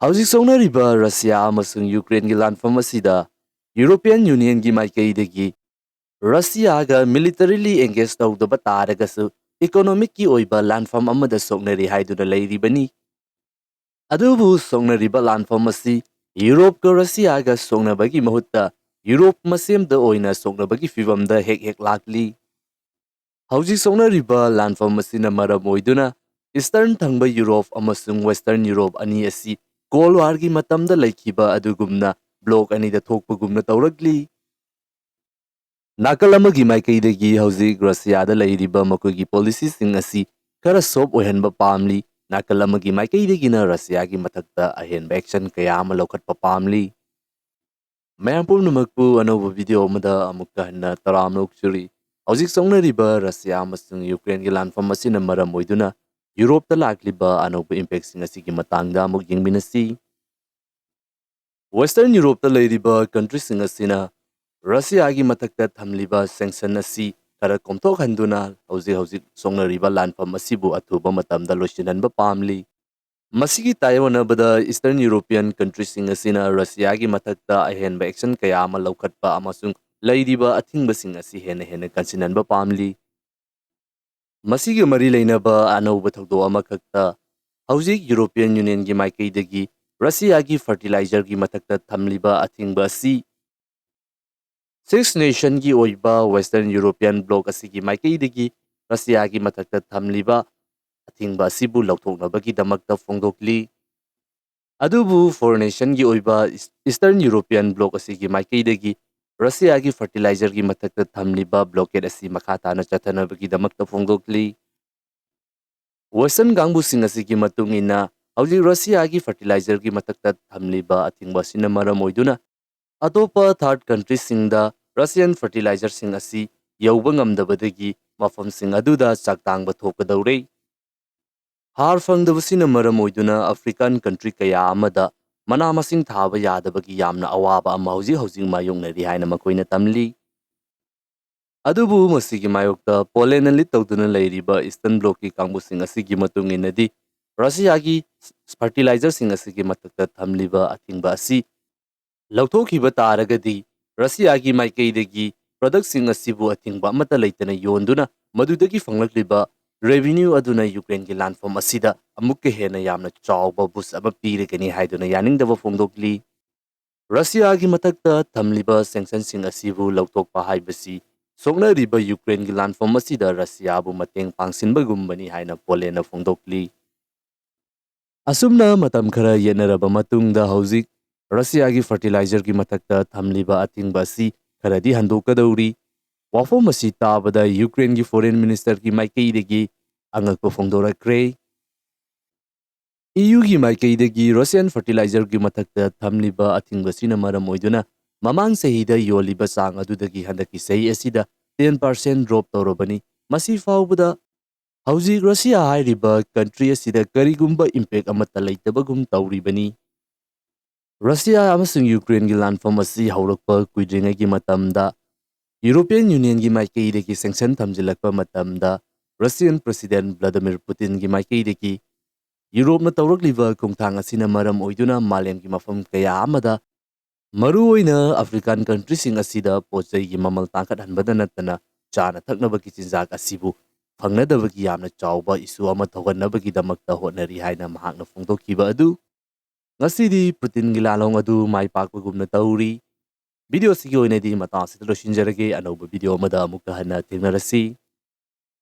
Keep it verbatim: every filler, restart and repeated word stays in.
ꯍꯧꯖꯤꯛ ꯁꯣꯛꯅꯔꯤꯕ ꯔꯁꯤꯌꯥ ꯑꯃꯁꯨꯡ ꯌꯨꯀ꯭ꯔꯦꯟꯒꯤ ꯂꯥꯟꯐꯝ ꯑꯁꯤꯗ ꯌꯨꯔꯣꯄꯤꯌꯟ ꯌꯨꯅꯤꯌꯟꯒꯤ ꯃꯥꯏꯀꯩꯗꯒꯤ ꯔꯁꯤꯌꯥꯒ militarily engage ꯇꯧꯗꯕ ꯇꯥꯔꯒꯁꯨ economic ꯀꯤ ꯑꯣꯏꯕ ꯂꯥꯟꯐꯝ ꯑꯃꯗ ꯁꯣꯛꯅꯔꯤ ꯍꯥꯏꯗꯨꯅ ꯂꯩꯔꯤꯕꯅꯤ꯫ ꯑꯗꯨꯕꯨ ꯁꯣꯛꯅꯔꯤꯕ ꯂꯥꯟꯐꯝ ꯑꯁꯤ ꯌꯨꯔꯣꯞꯀ ꯔꯁꯤꯌꯥꯒ ꯁꯣꯛꯅꯕꯒꯤ ꯃꯍꯨꯠꯇ ꯌꯨꯔꯣꯞ ꯃꯁꯦꯝꯗ ꯑꯣꯏꯅ ꯁꯣꯛꯅꯕꯒꯤ ꯐꯤꯚꯝꯗ ꯍꯦꯛ ꯍꯦꯛ ꯂꯥꯛꯂꯤ꯫ ꯍꯧꯖꯤꯛ ꯁꯣꯛꯅꯔꯤꯕ ꯂꯥꯟꯐꯝ ꯑꯁꯤꯅ ꯃꯔꯝ ꯑꯣꯏꯗꯨꯅ Eastern ꯊꯪꯕ ꯌꯨꯔꯣꯞ ꯑꯃꯁꯨꯡ Western ꯌꯨꯔꯣꯞ ꯑꯅꯤ ꯑꯁꯤ Cold War ꯒꯤ ꯃꯇꯝꯗ ꯂꯩꯈꯤꯕ ꯑꯗꯨꯒꯨꯝꯅ bloc ꯑꯅꯤꯗ ꯊꯣꯛꯄꯒꯨꯝꯅ ꯇꯧꯔꯛꯂꯤ꯫ ꯅꯥꯀꯜ ꯑꯃꯒꯤ ꯃꯥꯏꯀꯩꯗꯒꯤ ꯍꯧꯖꯤꯛ ꯔꯁꯤꯌꯥꯗ ꯂꯩꯔꯤꯕ ꯃꯈꯣꯏꯒꯤ policy ꯁꯤꯡ ꯑꯁꯤ ꯈꯔ soft ꯑꯣꯏꯍꯟꯕ ꯄꯥꯝꯂꯤ, ꯅꯥꯀꯜ ꯑꯃꯒꯤ ꯃꯥꯏꯀꯩꯗꯒꯤꯅ ꯔꯁꯤꯌꯥꯒꯤ ꯃꯊꯛꯇ ꯑꯍꯦꯟꯕ action ꯀꯌꯥ ꯑꯃ ꯂꯧꯈꯠꯄ ꯄꯥꯝꯂꯤ꯫ ꯃꯌꯥꯝ ꯄꯨꯝꯅꯃꯛꯄꯨ ꯑꯅꯧꯕ video ꯑꯃꯗ ꯑꯃꯨꯛꯀ ꯍꯟꯅ ꯇꯔꯥꯝꯅ ꯑꯣꯛꯆꯔꯤ꯫ ꯍꯧꯖꯤꯛ ꯁꯣꯛꯅꯔꯤꯕ ꯔꯁꯤꯌꯥ ꯑꯃꯁꯨꯡ ꯌꯨꯀ꯭ꯔꯦꯟꯒꯤ ꯂꯥꯟꯐꯝ ꯑꯁꯤꯅ ꯃꯔꯝ ꯑꯣꯏꯗꯨꯅ ꯌꯨꯔꯣꯞꯇ ꯂꯥꯛꯂꯤꯕ ꯑꯅꯧꯕ impact ꯁꯤꯡ ꯑꯁꯤꯒꯤ ꯃꯇꯥꯡꯗ ꯑꯃꯨꯛ ꯌꯦꯡꯃꯤꯟꯅꯁꯤ꯫ Western ꯌꯨꯔꯣꯞꯇ ꯂꯩꯔꯤꯕ country ꯁꯤꯡ ꯑꯁꯤꯅ ꯔꯁꯤꯌꯥꯒꯤ ꯃꯊꯛꯇ ꯊꯝꯂꯤꯕ sanction ꯑꯁꯤ ꯈꯔ ꯀꯣꯝꯊꯣꯛꯍꯟꯗꯨꯅ ꯍꯧꯖꯤꯛ ꯍꯧꯖꯤꯛ ꯁꯣꯛꯅꯔꯤꯕ ꯂꯥꯟꯐꯝ ꯑꯁꯤꯕꯨ ꯑꯊꯨꯕ ꯃꯇꯝꯗ ꯂꯣꯏꯁꯤꯟꯍꯟꯕ ꯄꯥꯝꯂꯤ꯫ ꯃꯁꯤꯒꯤ ꯇꯥꯏꯑꯣꯟꯅꯕꯗ Eastern European country ꯁꯤꯡ ꯑꯁꯤꯅ ꯔꯁꯤꯌꯥꯒꯤ ꯃꯊꯛꯇ ꯑꯍꯦꯟꯕ action ꯀꯌꯥ ꯑꯃ ꯂꯧꯈꯠꯄ ꯑꯃꯁꯨꯡ ꯂꯩꯔꯤꯕ ꯑꯊꯤꯡꯕꯁꯤꯡ ꯑꯁꯤ ꯍꯦꯟꯅ ꯍꯦꯟꯅ ꯀꯟꯁꯤꯟꯍꯟꯕ ꯄꯥꯝꯂꯤ꯫ ꯃꯁꯤꯒ ꯃꯔꯤ ꯂꯩꯅꯕ ꯑꯅꯧꯕ ꯊꯧꯗꯣꯛ ꯑꯃꯈꯛꯇ, ꯍꯧꯖꯤꯛ European Union ꯒꯤ ꯃꯥꯏꯀꯩꯗꯒꯤ ꯔꯁꯤꯌꯥꯒꯤ fertilizer ꯒꯤ ꯃꯊꯛꯇ ꯊꯝꯂꯤꯕ ꯑꯊꯤꯡꯕ ꯑꯁꯤ Six Nation ꯒꯤ ꯑꯣꯏꯕ Western European bloc ꯑꯁꯤꯒꯤ ꯃꯥꯏꯀꯩꯗꯒꯤ ꯔꯁꯤꯌꯥꯒꯤ ꯃꯊꯛꯇ ꯊꯝꯂꯤꯕ ꯑꯊꯤꯡꯕ ꯑꯁꯤꯕꯨ ꯂꯧꯊꯣꯛꯅꯕꯒꯤꯗꯃꯛꯇ ꯐꯣꯡꯗꯣꯛꯂꯤ꯫ ꯑꯗꯨꯕꯨ Four Nation ꯒꯤ ꯑꯣꯏꯕ Eastern European bloc ꯑꯁꯤꯒꯤ ꯃꯥꯏꯀꯩꯗꯒꯤ ꯔꯁꯤꯌꯥꯒꯤ fertilizer ꯒꯤ ꯃꯊꯛꯇ ꯊꯝꯂꯤꯕ blockade ꯑꯁꯤ ꯃꯈꯥ ꯇꯥꯅ ꯆꯠꯊꯅꯕꯒꯤꯗꯃꯛꯇ ꯐꯣꯡꯗꯣꯛꯂꯤ꯫ Western ꯀꯥꯡꯕꯨꯁꯤꯡ ꯑꯁꯤꯒꯤ ꯃꯇꯨꯡ ꯏꯟꯅ, ꯍꯧꯖꯤꯛ ꯔꯁꯤꯌꯥꯒꯤ fertilizer ꯒꯤ ꯃꯊꯛꯇ ꯊꯝꯂꯤꯕ ꯑꯊꯤꯡꯕ ꯑꯁꯤꯅ ꯃꯔꯝ ꯑꯣꯏꯗꯨꯅ ꯑꯇꯣꯞꯄ third country ꯁꯤꯡꯗ Russian fertilizer ꯁꯤꯡ ꯑꯁꯤ ꯌꯧꯕ ꯉꯝꯗꯕꯗꯒꯤ ꯃꯐꯝꯁꯤꯡ ꯑꯗꯨꯗ ꯆꯥꯛ ꯇꯥꯡꯕ ꯊꯣꯛꯀꯗꯧꯔꯦ꯫ ꯍꯥꯔ ꯐꯪꯗꯕꯁꯤꯅ ꯃꯔꯝ ꯑꯣꯏꯗꯨꯅ African country ꯀꯌꯥ ꯑꯃꯗ ꯃꯅꯥ ꯃꯁꯤꯡ ꯊꯥꯕ ꯌꯥꯗꯕꯒꯤ ꯌꯥꯝꯅ ꯑꯋꯥꯕ ꯑꯃ ꯍꯧꯖꯤꯛ ꯍꯧꯖꯤꯛ ꯃꯥꯌꯣꯛꯅꯔꯤ ꯍꯥꯏꯅ ꯃꯈꯣꯏꯅ ꯇꯝꯂꯤ꯫ ꯑꯗꯨꯕꯨ ꯃꯁꯤꯒꯤ ꯃꯥꯌꯣꯛꯇ Poland ꯅ lead ꯇꯧꯗꯨꯅ ꯂꯩꯔꯤꯕ Eastern bloc ꯀꯤ ꯀꯥꯡꯕꯨꯁꯤꯡ ꯑꯁꯤꯒꯤ ꯃꯇꯨꯡ ꯏꯟꯅꯗꯤ, ꯔꯁꯤꯌꯥꯒꯤ ꯐꯔꯇꯤꯂꯥꯏꯖꯔꯁꯤꯡ ꯑꯁꯤꯒꯤ ꯃꯊꯛꯇ ꯊꯝꯂꯤꯕ ꯑꯊꯤꯡꯕ ꯑꯁꯤ ꯂꯧꯊꯣꯛꯈꯤꯕ ꯇꯥꯔꯒꯗꯤ, ꯔꯁꯤꯌꯥꯒꯤ ꯃꯥꯏꯀꯩꯗꯒꯤ ꯄ꯭ꯔꯗꯛꯁꯤꯡ ꯑꯁꯤꯕꯨ ꯑꯊꯤꯡꯕ ꯑꯃꯠꯇ ꯂꯩꯇꯅ ꯌꯣꯟꯗꯨꯅ ꯃꯗꯨꯗꯒꯤ ꯐꯪꯂꯛꯂꯤꯕ ꯔꯦꯚꯤꯅ꯭ꯌꯨ ꯑꯗꯨꯅ ꯌꯨꯀ꯭ꯔꯦꯟꯒꯤ ꯂꯥꯟꯐꯝ ꯑꯁꯤꯗ ꯑꯃꯨꯛꯀ ꯍꯦꯟꯅ ꯌꯥꯝꯅ ꯆꯥꯎꯕ ꯕꯨꯁ ꯑꯃ ꯄꯤꯔꯒꯅꯤ ꯍꯥꯏꯗꯨꯅ ꯌꯥꯅꯤꯡꯗꯕ ꯐꯣꯡꯗꯣꯛꯂꯤ꯫ ꯔꯁꯤꯌꯥꯒꯤ ꯃꯊꯛꯇ ꯊꯝꯂꯤꯕ ꯁꯦꯡꯁꯟꯁꯤꯡ ꯑꯁꯤꯕꯨ ꯂꯧꯊꯣꯛꯄ ꯍꯥꯏꯕꯁꯤ ꯁꯣꯛꯅꯔꯤꯕ ꯌꯨꯀ꯭ꯔꯦꯟꯒꯤ ꯂꯥꯟꯐꯝ ꯑꯁꯤꯗ ꯔꯁꯤꯌꯥꯕꯨ ꯃꯇꯦꯡ ꯄꯥꯡꯁꯤꯟꯕꯒꯨꯝꯕꯅꯤ ꯍꯥꯏꯅ ꯄꯣꯂꯦꯟꯅ ꯐꯣꯡꯗꯣꯛꯂꯤ꯫ ꯑꯁꯨꯝꯅ ꯃꯇꯝ ꯈꯔ ꯌꯦꯠꯅꯔꯕ ꯃꯇꯨꯡꯗ ꯍꯧꯖꯤꯛ ꯔꯁꯤꯌꯥꯒꯤ ꯐꯔꯇꯤꯂꯥꯏꯖꯔꯒꯤ ꯃꯊꯛꯇ ꯊꯝꯂꯤꯕ ꯑꯊꯤꯡꯕ ꯑꯁꯤ ꯈꯔꯗꯤ ꯍꯟꯗꯣꯛꯀꯗꯧꯔꯤ꯫ ꯋꯥꯐꯝ ꯑꯁꯤ ꯇꯥꯕꯗ ꯌꯨꯀ꯭ꯔꯦꯟꯒꯤ ꯐꯣꯔꯦꯟ ꯃꯤꯅꯤꯁꯇꯔꯒꯤ ꯃꯥꯏꯀꯩꯗꯒꯤ ꯑꯉꯛꯄ ꯐꯣꯡꯗꯣꯔꯛꯈ꯭ꯔꯦ꯫ ꯏꯌꯨꯒꯤ ꯃꯥꯏꯀꯩꯗꯒꯤ ꯔꯁꯤꯌꯥꯟ ꯐꯔꯇꯤꯂꯥꯏꯖꯔꯒꯤ ꯃꯊꯛꯇ ꯊꯝꯂꯤꯕ ꯑꯊꯤꯡꯕꯁꯤꯅ ꯃꯔꯝ ꯑꯣꯏꯗꯨꯅ ꯃꯃꯥꯡ ꯆꯍꯤꯗ ꯌꯣꯜꯂꯤꯕ ꯆꯥꯡ ꯑꯗꯨꯗꯒꯤ ꯍꯟꯗꯛꯀꯤ ꯆꯍꯤ ꯑꯁꯤꯗ ꯇꯦꯟ ꯄꯥꯔꯁꯦꯟ ꯗ꯭ꯔꯣꯞ ꯇꯧꯔꯕꯅꯤ꯫ ꯃꯁꯤ ꯐꯥꯎꯕꯗ ꯍꯧꯖꯤꯛ ꯔꯁꯤꯌꯥ ꯍꯥꯏꯔꯤꯕ ꯀꯟꯇ꯭ꯔꯤ ꯑꯁꯤꯗ ꯀꯔꯤꯒꯨꯝꯕ ꯏꯝꯄꯦꯛ ꯑꯃꯠꯇ ꯂꯩꯇꯕꯒꯨꯝ ꯇꯧꯔꯤꯕꯅꯤ꯫ ꯔꯁꯤꯌꯥ ꯑꯃꯁꯨꯡ ꯌꯨꯀ꯭ꯔꯦꯟꯒꯤ ꯂꯥꯟꯐꯝ ꯑꯁꯤ ꯍꯧꯔꯛꯄ ꯀꯨꯏꯗ꯭ꯔꯤꯉꯩꯒꯤ ꯃꯇꯝꯗ ꯌꯨꯔꯣꯄꯤꯌꯟ ꯌꯨꯅꯤꯌꯟꯒꯤ ꯃꯥꯏꯀꯩꯗꯒꯤ ꯁꯦꯡꯁꯟ ꯊꯝꯖꯤꯜꯂꯛꯄ ꯃꯇꯝꯗ ꯔꯁꯤꯌꯟ ꯄ꯭ꯔꯁꯤꯗꯦꯟ ꯚ꯭ꯂꯥꯗꯤꯃꯤꯔ ꯄꯨꯇꯤꯟꯒꯤ ꯃꯥꯏꯀꯩꯗꯒꯤ ꯌꯨꯔꯣꯞꯅ ꯇꯧꯔꯛꯂꯤꯕ ꯈꯣꯡꯊꯥꯡ ꯑꯁꯤꯅ ꯃꯔꯝ ꯑꯣꯏꯗꯨꯅ ꯃꯥꯂꯦꯝꯒꯤ ꯃꯐꯝ ꯀꯌꯥ ꯑꯃꯗ ꯃꯔꯨꯑꯣꯏꯅ ꯑꯐ꯭ꯔꯤꯀꯥꯟ ꯀꯟꯇ꯭ꯔꯤꯁꯤꯡ ꯑꯁꯤꯗ ꯄꯣꯠ ꯆꯩꯒꯤ ꯃꯃꯜ ꯇꯥꯡꯈꯠꯍꯟꯕꯗ ꯅꯠꯇꯅ ꯆꯥꯅ ꯊꯛꯅꯕꯒꯤ ꯆꯤꯟꯖꯥꯛ ꯑꯁꯤꯕꯨ ꯐꯪꯅꯗꯕꯒꯤ ꯌꯥꯝꯅ ꯆꯥꯎꯕ ꯏꯁꯨ ꯑꯃ ꯊꯣꯛꯍꯟꯅꯔꯤ ꯍꯥꯏꯅ ꯃꯍꯥꯛꯅ ꯐꯣꯡꯗꯣꯛꯈꯤꯕ ꯑꯗꯨ ꯉꯁꯤꯗꯤ ꯄꯨꯇꯤꯟꯒꯤ ꯂꯥꯜꯍꯧ ꯑꯗꯨ ꯃꯥꯏ ꯄꯥꯛꯄꯒꯨꯝꯅ ꯇꯧꯔꯤ꯫ ꯚꯤꯗꯤꯑꯣ ꯑꯁꯤꯒꯤ ꯑꯣꯏꯅꯗꯤ ꯃꯇꯥꯡ ꯑꯁꯤꯗ ꯂꯣꯏꯁꯤꯟꯖꯔꯒꯦ꯫ ꯑꯅꯧꯕ ꯚꯤꯗꯤꯑꯣ ꯑꯃꯗ ꯑꯃꯨꯛꯀ ꯍꯟꯅ ꯊꯦꯡꯅꯔꯁꯤ꯫